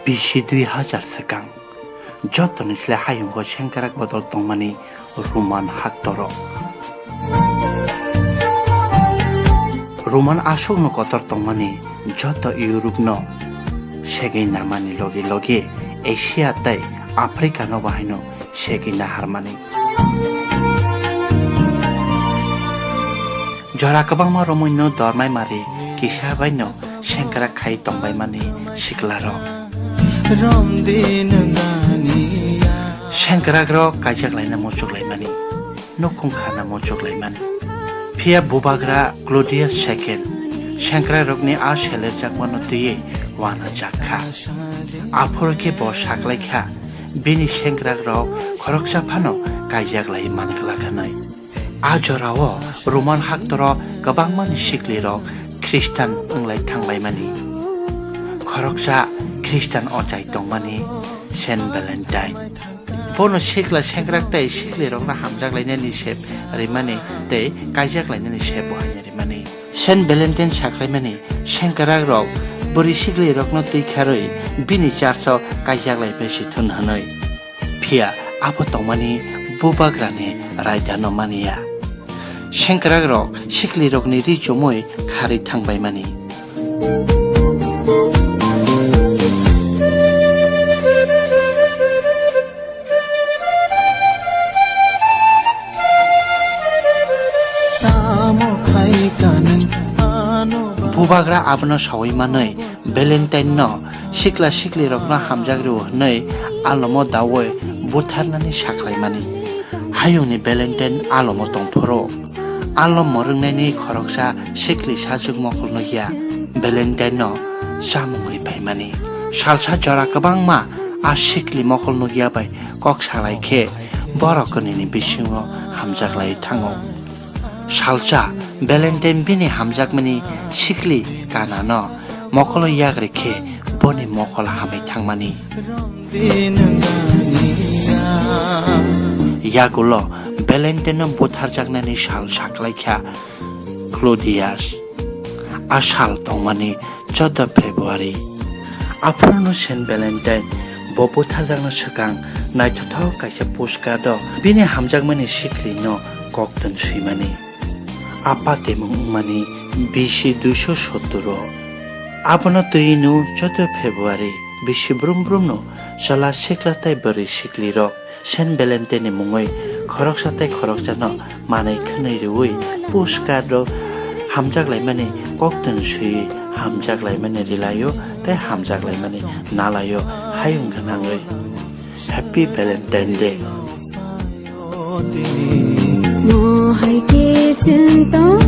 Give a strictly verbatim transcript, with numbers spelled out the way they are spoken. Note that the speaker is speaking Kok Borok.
Bisi dui hajar swkang, jotoni sle hayungo sengkrak bodol tongmani Roman haktorok. Roman aswkno kotor tongmani joto Europe no segwi namani logi logi Asia tei Africa no bahaino segwi naharmani. Jora kwbangma romwi no dormai mari kisa bai no sengkrak khai tongbai mani sikla rok. Sengkrak rok kaijak laina muchuk lai mani, nukhung khana muchuk lai mani. Phiya bubagra Claudius second sengkrak rokni a selerjakmano twiwi wana jak kha. Aphuru khe bo saklai kha, bini sengkrak rok khoroksa phano kaijak lai man glak hwnwi. A jorao Roman haktoro kwbangmani siklirok Khristan wnglai thangbaimani. Khoroksa Khristan ochai tongmani Saint Valentine. Bono sikla sengkrak tei siklirokno hamjak lainani sep rimani tei kaijak lainani sep bo haino rimani. Saint Valentine saklaimani sengkrakrok bwrwi siklirokno twi kharwi bini church-o kaijak lai phai si thun hwnwi. Phiya abo tongmani bubagrani raidano maniya. Sengkrakrok siklirokni ri chumui kharwi thangbaimani. Bubagra abono saui manwi Valentine no sikla siklirokno hamjak rw hwnwi alomo daui butharnani saklaimani. Hayungni Valentine alomo tongphuru alomo rwngnaini khoroksa sikli sajwk mokol nukya Valentine no chamung riphaimani. Salsa jora kwbangma a sikli mokol nukya bai kok salai khe borok kwnwini bisingo hamjak lai thango. Salsa Valentine bini hamjakmani sikli kanano mokolo yagri khe boni mokol hamwi thangmani. Yagulo Valentine-no butharjaknani sal saklaikha Claudius. A sal tongmani choudo February. Aphuru Saint Valentine bo butharjakna swkang naithothok kaisa postcard-o bini hamjakmani siklino koktun swimani. A patimung wngmani B C duiso sottor o. Abono twi no choudo February bisi brum brum no chwla sikla tei bwrwi sikli rok Saint Valentine ni mungwi khoroksa tei khoroksa no manwi khwnwi rwui postcard rok hamjak laimani koktun swiwi hamjak laimani rilaio tei hamjak laimani nalaio hayung gwnangwi. Happy Valentine Day. Mo hai khe chwng tong